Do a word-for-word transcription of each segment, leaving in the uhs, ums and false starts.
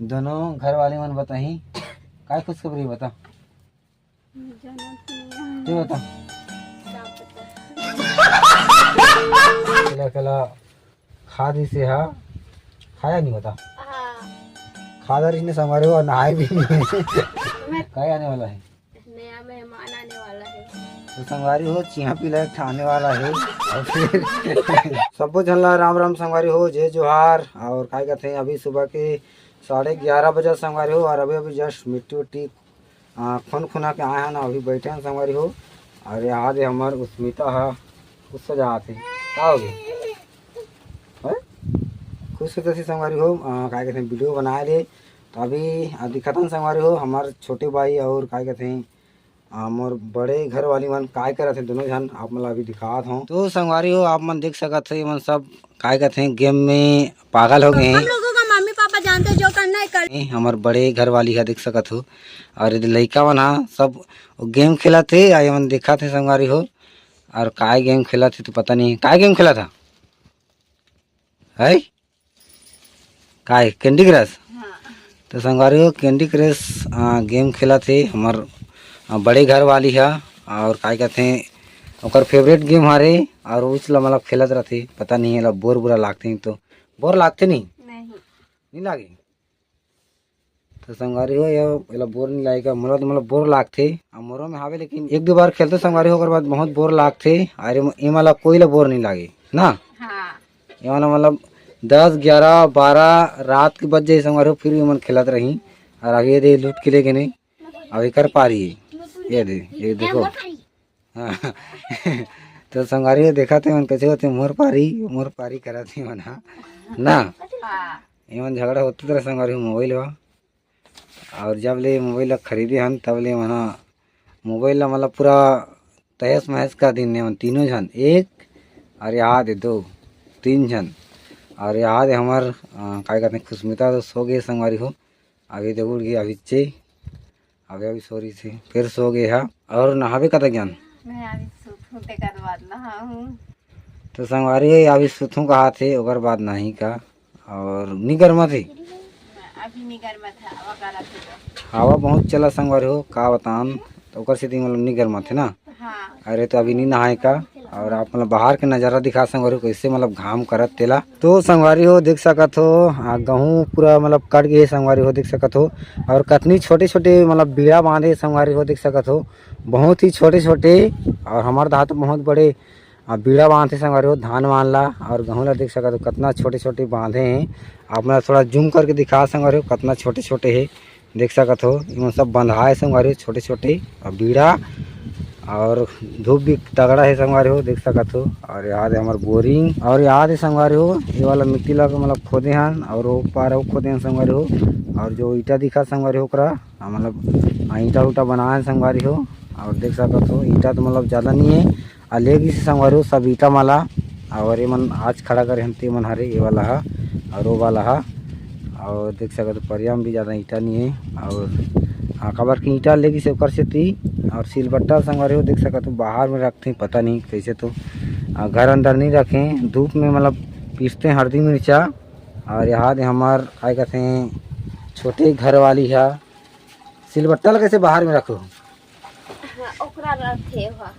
दोनों घर वाली मन बताही, काय खुशखबरी बता? जानत नहीं। तू बता। कला कला खा दी से हा, खाया नहीं बता। हाँ। खा दा रही ने संगवारी हो, नहाए भी नहीं। मैं काय आने वाला है? नया मेहमान आने वाला है। तो संगवारी हो, चिहा पीला एक ठा आने वाला है। और फिर सब्बो झन ला राम राम संगवारी हो, जय जोहार। और काय कहते हैं, अभी सुबह के साढ़े ग्यारह बजे संगवारी हो, और अभी अभी जस्ट मिट्टी उट्टी, आ, खुन खुना के आए हैं ना, अभी बैठे हैं संगवारी हो। और यहाँ दे हमार उस्मिता हा, गुस्सा जात है। का हो गया? हैं? खुश होते थे संगवारी हो, आ, काय कहते हैं, वीडियो बनाए ले। तो अभी, आ, दिखाता हूँ संगवारी हो, हमार छोटे भाई और काय कहते हैं, आ, मोर बड़े घर वाली मन काय करत हे, दोनों झन आप मन ला अभी दिखात हूँ। तो संगवारी हो, आप मन देख सकत हो, ये मन सब काय कहते हैं, गेम में पागल हो गए हैं। हम लोगों का मम्मी पापा जानते हैं, जो करना है कर। ए, हमार बड़े घर वाली है, देख सकत हो। और ये लइका मन हा सब गेम खेलत हे, आ ये मन देखत हे संगवारी हो। और काय गेम खेलत हे तो पता नहीं, काय गेम खेलत हा? है? काय, कैंडी क्रश? हाँ। तो संगवारी हो, कैंडी क्रश, आ, गेम खेलत हे हमर, आ, बड़े घर वाली हा। और काय कहते हैं, ओकर फेवरेट गेम हरे। और उस ला मतलब खेलत रहथे, पता नहीं एला बोर बुरा लागथे नहीं तो। बोर लागथे नहीं? नहीं। नहीं लागे? तो संगवारी हो, ये एला बोर नहीं लागेगा, मोला तो मतलब बोर लागथे। आ, मोरो में हावे, लेकिन एक दो बार खेलते संगवारी हो, ओकर बाद बहुत बोर लागथे। अरे, एमा ला कोई ला बोर नहीं लागे ना। हाँ। एमा ला मतलब दस, ग्यारह, बारह रात के बज जाए संगवारी हो, फिर भी मन खेलत रही। और अभी ये दे लूट के ले गए नहीं, अभी कर पा रही है। ये दे, ये देखो। हाँ। तो संगवारी हो, देखा थे मन कैसे होते, मोर पारी, मोर पारी करा थे मन, हाँ ना। हाँ। ये मन झगड़ा होते तरह संगवारी हो, मोबाइल हुआ। और जब ले मोबाइल ला खरीदे हन, तब ले मन मोबाइल ला मतलब पूरा तहस महस कर दिन ने मन तीनों झन, एक और याद है दो, तीन झन। और याद है हमार, अ, काय कहते हैं, खुशमिता तो सो गए संगवारी हो, अभी तो उठ गए अभी चे, अभी अभी सो रही थी, फिर सो गए हा। और नहावे कतक जान? मैं अभी सुतहूँ, तेकर बाद नहाहूँ। तो संगवारी हो, अभी सुतहूँ कहा थे, ओकर बाद नहीं का। और नी गरमा थे? अभी नी गरमा था, हवा करा थे तो। हवा बहुत चला संगवारी हो, का बतान, तो ओकर सेती मतलब नी गरमा थे ना। हाँ। अरे तो अभी नी नहाए का। और आप मतलब बाहर के नजारा दिखा संगवारी हो, कैसे मतलब घाम करत तेला। तो संगवारी हो देख सकत हो, आ, गहूँ पूरा मतलब कट गए संगवारी हो देख सकत हो। और कतनी छोटे छोटे मतलब बीड़ा बांधे संगवारी हो देख सकत हो, बहुत ही छोटे छोटे। और हमार दादा तो बहुत बड़े, आ, बीड़ा बांधे संगवारी हो धान वान ला। और गहूँ ला देख सकत हो कतना छोटे छोटे बांधे हैं। आप मतलब थोड़ा जूम करके दिखा संगवारी हो कतना छोटे छोटे है। देख सकत हो, इमन सब बंधाए संगवारी हो, छोटे-छोटे अउ बीड़ा अउ धूप भी तगड़ा हे संगवारी हो, देख सकत हो। अउ एदे हमर बोरिंग अउ एदे संगवारी हो, ये वाला मिट्टी ला मतलब खोदे हन अउ ओ पार अउ खोदे हन संगवारी हो। अउ जो ईटा दिखत संगवारी हो ओकरा, अ, मतलब, अ, ईटा उटा बनाए हन संगवारी हो। अउ देख सकत हो ईटा तो मतलब ज्यादा नइ हे, अउ ले गिस संगवारी हो सब ईटा मन ला, अउ ये मन आज खड़ा करे हन ते मन हरे, ये वाला हा अउ वो वाला हा। अउ देख सकत हो परिया म भी ज्यादा ईटा नइ हे, अउ हाँ, काबर कि ईटा ले गिस ओकर सेती। अउ सिलबट्टा संगवारी हो देख सकत हो बाहर में रखथे, पता नहीं कैसे तो, अ, घर अंदर नइ रखे, धूप में मतलब पीसते हरदी मिर्चा। अउ एदे हमर काय कथे छोटे घर वाली हा, सिलबट्टा ला कैसे बाहर में रखो? हाँ, ओकरा रखे हुआ।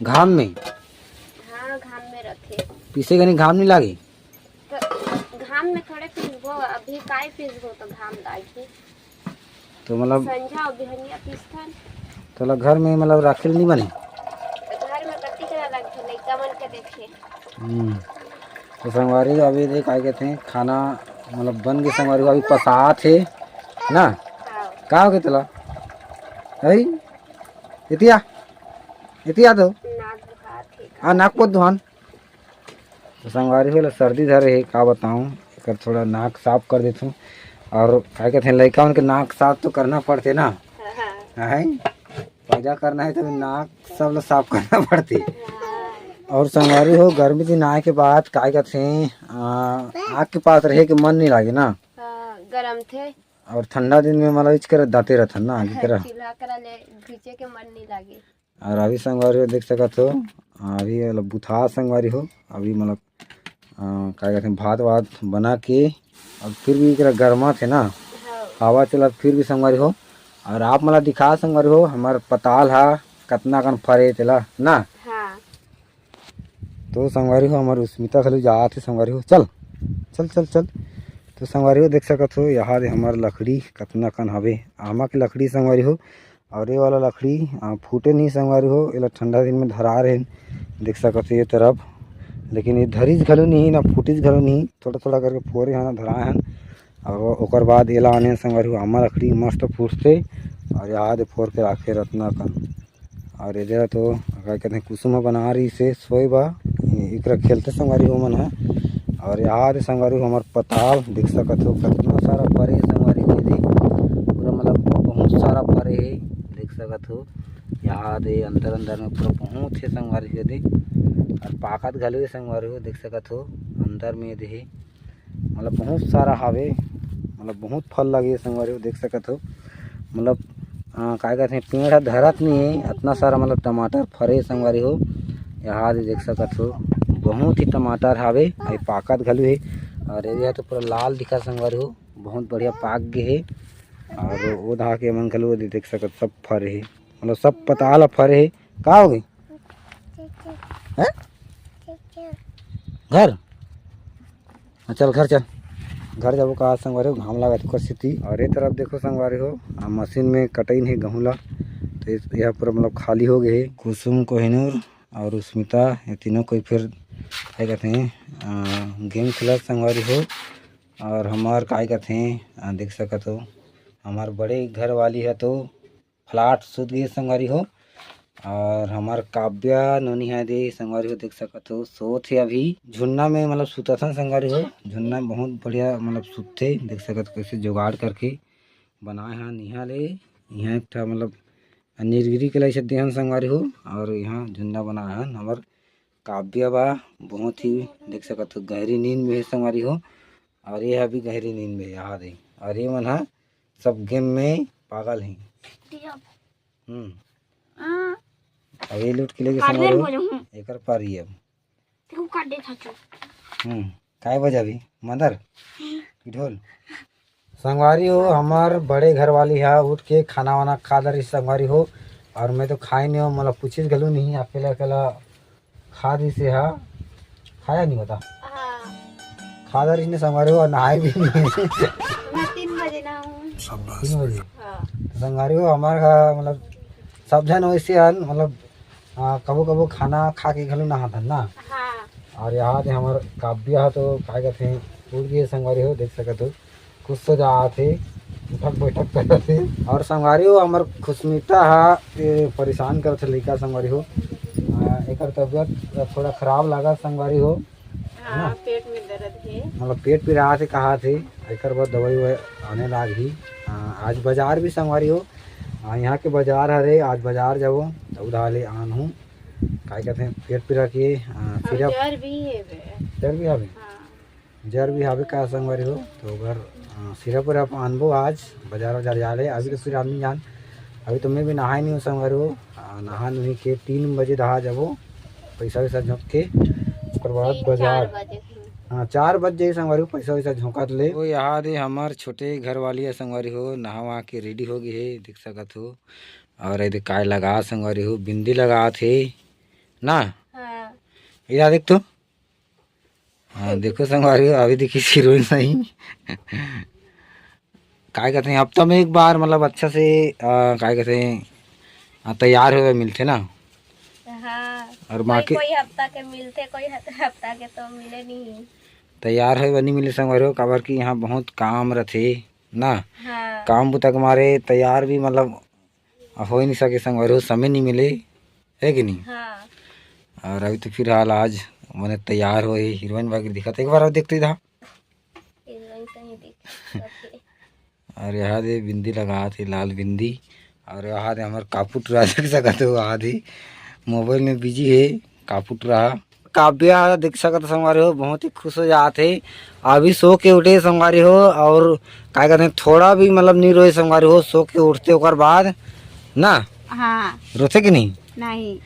घाम में? हाँ, घाम में रखे। पीसे के नहीं घाम नहीं लागे? तो घाम में थोड़े पीसबो, अभी काहे पीसबो तो घाम लागी। तो मतलब संझा अउ बिहनिया पीसथन। तोला घर में मतलब राखे ल नहीं बने? तो घर में कति करा लगथे, लइका मन के देखे। हम्म। तो संगवारी अभी देख आए गए थे, खाना मतलब बन के संगवारी अभी पसात हे ना? हाँ। का हो गए तोला? है? इतिया? इतिया तो? नाक बुखार थे। हाँ, नाक पोत दुहान। तो संगवारी हो, एला सर्दी धरे हे, का बताऊं, एकर थोड़ा नाक साफ कर देथूं। अउ का कहथे, लइका मन के नाक साफ तो करना पड़थे ना, हाँ। हैं? पैदा करना हे तो नाक सब ला साफ करना पड़थे। हाँ। अउ संगवारी हो, गर्मी दिन आए के बाद का कहथे, आ, आग के पास रहे के मन नहीं लागे ना। हाँ, गरम थे। अउ ठंडा दिन में मतलब इच कर दाते रहथन ना, आगे करा। चूल्हा करा ले खींचे के मन नहीं लागे। अउ अभी संगवारी हो देख सकत हो, अभी वाला बुथा संगवारी हो, अभी मतलब, अ, का कहथे, भात वात बना के, अउ फिर भी एकरा गरमा थे ना, हवा चलत फिर भी संगवारी हो। और आप मन ला दिखा संगवारी हो, हमर पताल हा कतना कन फरे तेला ना। हाँ। तो संगवारी हो, हमर उस्मिता घलो जात हे संगवारी हो। चल, चल, चल, चल। तो संगवारी हो, देख सकत हो, यहाँ दे हमर लकड़ी कतना कन हवे, आमा के लकड़ी संगवारी हो। और ये वाला लकड़ी, आ, फूटे नहीं संगवारी हो, एला ठंडा दिन में धरा रहे, देख सकत हो ये तरफ। लेकिन ये धरिस घलो नहीं, ना फूटिस घलो नहीं, थोड़ा-थोड़ा करके फोरे हन, धराए हन। और ओकर बाद एला आने संगवारी हो, आमा लकड़ी मस्त फूटथे। और यहाँ दे फोर के राखे रत्ना कन। और एदे तो का कहते हैं, कुसुम ह बना रही से सोए बा, एकरा खेलते संगवारी हो मन ह। और यहाँ दे संगवारी हो, हमर पताल देख सकत हो, कितना सारा फरे हे संगवारी हो दे, पूरा मतलब बहुत सारा फरे हे, देख सकत हो। यहाँ दे अंदर अंदर में पूरा बहुत हे संगवारी हो दे, और पाकत घलो हे संगवारी हो, देख सकत हो अंदर में दे हे। मतलब बहुत सारा हावे, मतलब बहुत फल लगे हे संगवारी हो, देख सकत हो। मतलब, आ, काय कहते हैं, पेड़ ह धरत नहीं है, इतना सारा मतलब टमाटर फरे हे संगवारी हो। यहाँ दे देख सकत हो, बहुत ही टमाटर हावे, अभी पाकत घलो हे। और ये तो पूरा लाल दिखा संगवारी हो, बहुत बढ़िया पाक गे हे। और वो दहा के मन घलो दे देख सकत, सब फरे हे, मतलब सब पताल फरे हे। का हो गई? हैं? घर? हाँ, चल घर चल, घर जाबो का संगवारी हो, घाम लागत ओकर सेती। और ये तरफ देखो संगवारी हो, आ, मशीन में कटइन हे गहूँ ला, तो इस, यह पूरा मतलब खाली हो गए हे। कुसुम, कोहिनूर और उस्मिता, ये तीनों कोई फिर क्या कहते हैं, आ, गेम खेलत संगवारी हो। और हमार काय कहते हैं, आ, देख सकत हो, हमार बड़े घर वाली है तो फ्लाट सुत गे संगवारी हो। और हमार काव्या नोनी हा दे संगवारी हो, देख सकत हो सोत हे अभी। झुन्ना में मतलब सुतथन संगवारी हो, झुन्ना में बहुत बढ़िया मतलब सुतथे, देख सकत हो कैसे जुगाड़ करके बनाए हन। इहाँ ले इहाँ एक ठा मतलब नीलगिरी के लाइसे देहन संगवारी हो। और यहाँ झुन्ना बनाए हन हमर काव्या बा, बहुत ही देख सकत हो गहरी नींद में हे संगवारी हो। और ये अभी गहरी नींद में याद है। और ये मन हा सब गेम में पागल हे। हम्म। हाँ। अब ये लूट के लेके संगवारी हो, एकर पारी अब। हम्म। काय बजाबी? मदर की ढोल? संगवारी हो, हमार बड़े घर वाली हा उठ के खाना वाना खा दरिस संगवारी हो। और मैं तो खाए नहीं हो, मतलब पूछिस घलो नहीं, अकेला अकेला खा दिस हे हा। खाया नहीं होता। हाँ। खा दरिस ने संगवारी हो, नहाए भी नहीं। मैं तीन बजे नहाऊँ। तीन बजे? हाँ। तो संगवारी हो, हमार घर मतलब सब झन वैसे हन, मतलब आ, कबो कबो खाना खा के घलो नहाथन ना। हाँ। और यहाँ दे हमर काव्या ह तो काय कहते हैं, उड़ गए संगवारी हो, देख सकत हो खुश हो जात हे, उठक बैठक करत हे। और संगवारी हो, हमर खुशमिता हा ये परेशान करत हे लइका संगवारी हो। आ, एकर तबियत थोड़ा खराब लगा संगवारी हो। हाँ, ना? पेट में दर्द हे। मतलब पेट पिरात हे, कहात हे, एकर बर दवाई ववाई आने लाग ही। आ, आज बाजार भी संगवारी हो, आ, यहाँ के बाजार हरे, आज बाजार जाबो, त उधार ले आन हूँ। काय कहते हैं, पेट पिरा के, आ, अब सिरप। जर भी हे बे। जर भी हवे? हाँ। जर भी हवे का संगवारी हो, तो ओकर, आ, सिरप उरप आनबो आज, बाजार वाजार जा ले। अभी तो फिर आदमी जान, अभी तो मैं भी नहाए नहीं हूँ संगवारी हो। आ, नहा नुही के तीन बजे दहा जाबो, पैसा वैसा झोंक के, ओकर बाद तीन, बाजार। चार बजे। हाँ, चार बज जाई संगवारी हो, पैसा वैसा झोंकत ले। वो यहाँ दे हमर छोटे घर वाली है संगवारी हो, नहा वहा के रेडी हो गई है, देख सकत हो। और ये दे काय लगा संगवारी हो, बिंदी लगात हे ना। हाँ। इधर देख तो। हाँ, देखो संगवारी हो, अभी देखी हीरोइन नहीं। काय कहते हैं, हफ्ता में एक बार मतलब अच्छा से, आ, काय कहते हैं, आ, तैयार होवे मिलथे ना। हाँ, और कोई, माँ के कोई हफ्ता के मिलथे, कोई हफ-, हफ्ता के तो मिले नहीं। तैयार होवे बर नहीं मिले संगवारी हो, काबर कि यहाँ बहुत काम रथे ना। हाँ। काम बुता के मारे तैयार भी मतलब हो ही नहीं सके संगवारी हो, समय नहीं मिले, है कि नहीं? हाँ। और अभी तो फिलहाल आज मने तैयार होए हीरोइन वगैरह दिखत, एक बार और देख तो इधर। हीरोइन सही दिख, okay। और यहाँ दे बिंदी लगात हे, लाल बिंदी। और यहाँ दे हमर कापुट रहा देख सकत हो, यहाँ दे मोबाइल में बिजी हे, कापुट रहा। काव्या देख सकत हो संगवारी हो, बहुत ही खुश हो जात हे। अभी सो के उठे संगवारी हो, और काय कहते हैं, थोड़ा भी मतलब नहीं रोए संगवारी हो, सो के उठते ओकर बाद ना। हाँ। रोथे कि नहीं? नहीं।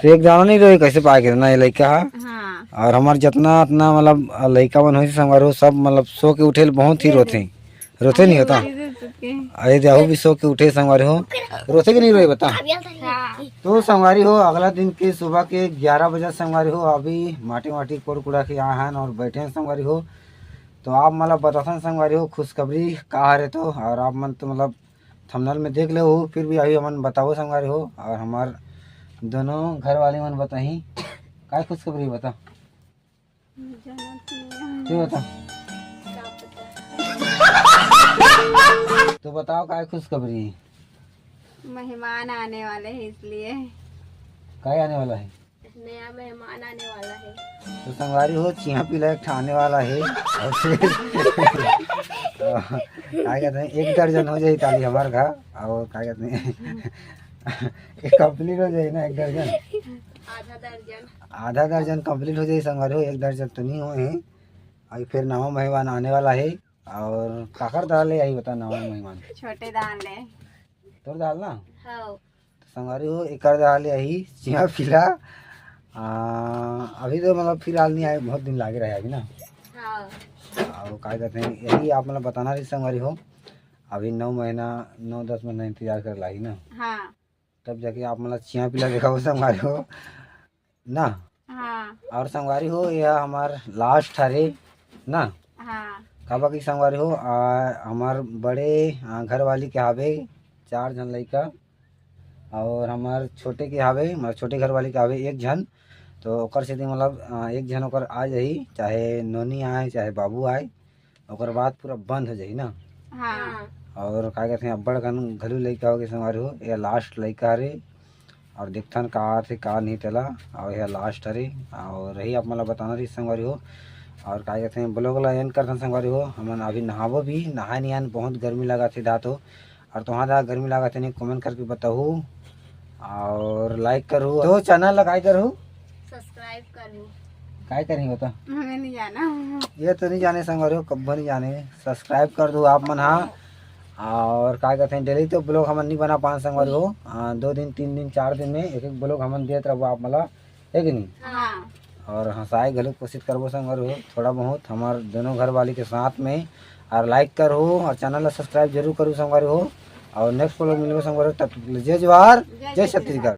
तो एक दाना नहीं रोए, कैसे पाए के ना ये लइका हा? हाँ। और हमार जितना, इतना मतलब लइका मन होइसे संगवारी हो, सब मतलब सो के उठे ले बहुत ही रोथे। रोथे नहीं होता। अरे जाहू भी सो के उठे संगवारी हो, रोथे के नहीं रोए बता। हाँ। तो संगवारी हो, अगला दिन के सुबह के ग्यारह बजे संगवारी हो, अभी माटी वाटी कोड़ कुड़ा के आए हैं और बैठे हैं संगवारी हो। तो आप मतलब बताथन संगवारी हो खुशखबरी का हरे तो, और आप मन तो मतलब थंबनेल में देख ले हो, फिर भी अभी हमन बताओ संगवारी हो, और हमार दोनों घर वाले मन बताही काय खुशखबरी बता। जानत नहीं। तू बता। का पता। तो बताओ काय खुशखबरी? मेहमान आने वाले हैं इसलिए। काय आने वाला है? नया मेहमान आने वाला है। तो संगवारी हो, चिहा पीला एक ठा आने वाला है। और फिर काय कहते हैं, एक दर्जन हो जाए ताली हमार घर। और काय कहते हैं, एक कंप्लीट हो जाए ना एक दर्जन। आधा दर्जन। आधा दर्जन कंप्लीट हो जाए संगवारी हो, एक दर्जन तो नहीं हुए हैं। अभी फिर नवा मेहमान आने वाला है। और काकर दाल ले आई बता नवा मेहमान? छोटे दाल ले। तोर दाल ना? हाँ। तो संगवारी हो, एकर दाल ले आई चिहा पीला। आ, अभी तो मतलब फिलहाल नहीं आए, बहुत दिन लागे रहे अभी ना। हाँ। और का कहते हैं, यही आप मतलब बताना रही संगवारी हो, अभी नौ महीना, नौ दस महीना इंतजार कर लागी ना। हाँ। तब जाके आप मतलब चिहा पीला देखाबो संगवारी हो ना। हाँ। और संगवारी हो, यह हमार लास्ट हरे ना। हाँ। काबर कि संगवारी हो, आ, हमार बड़े, आ, घर वाली के हावे चार झन लइका, और हमार छोटे के हावे, हमार छोटे घर वाली के हावे एक झन। तो ओकर सेती मतलब, आ, एक झन ओकर आ जाही, चाहे नोनी आए चाहे बाबू आए, ओकर बाद पूरा बंद हो जाही ना। हाँ। और का कहते हैं, अब्बड़ कन घलू लइका हो गए संगवारी हो, ये लास्ट लइका हरे। और देखथन का आथे का नहीं तेला। और ये लास्ट हरे। और यही आप मन ला बताना रही संगवारी हो। और का कहते हैं, ब्लॉग ला एंड करथन संगवारी हो। हमन अभी नहाबो भी, नहाए नहीं आन, बहुत गर्मी लगा थे दातो। और तुहां दा गर्मी लागत है नहीं, कमेंट करके बताहू और लाइक करू। तो चैनल ला काय करू? सब्सक्राइब करू। काय करही बता? हमें नहीं जाना। ये तो नहीं जाने संगवारी हो, कब्बो नहीं जाने। सब्सक्राइब कर दो आप मन। हाँ। और काय कहते हैं, डेली तो ब्लॉग हमन नहीं बना पान संगवारी हो। आ, दो दिन, तीन दिन, चार दिन में एक एक ब्लॉग हमन देत रहबो आप मन ला, है कि नहीं? हाँ। और हंसाए घलो कोशिश करबो संगवारी हो थोड़ा बहुत हमार दोनों घर वाली के साथ में। और लाइक करू और चैनल ला सब्सक्राइब जरूर करू संगवारी हो। और नेक्स्ट ब्लॉग मिलबो संगवारी हो, तब तक के लिए जय जोहार, जय जय छत्तीसगढ़।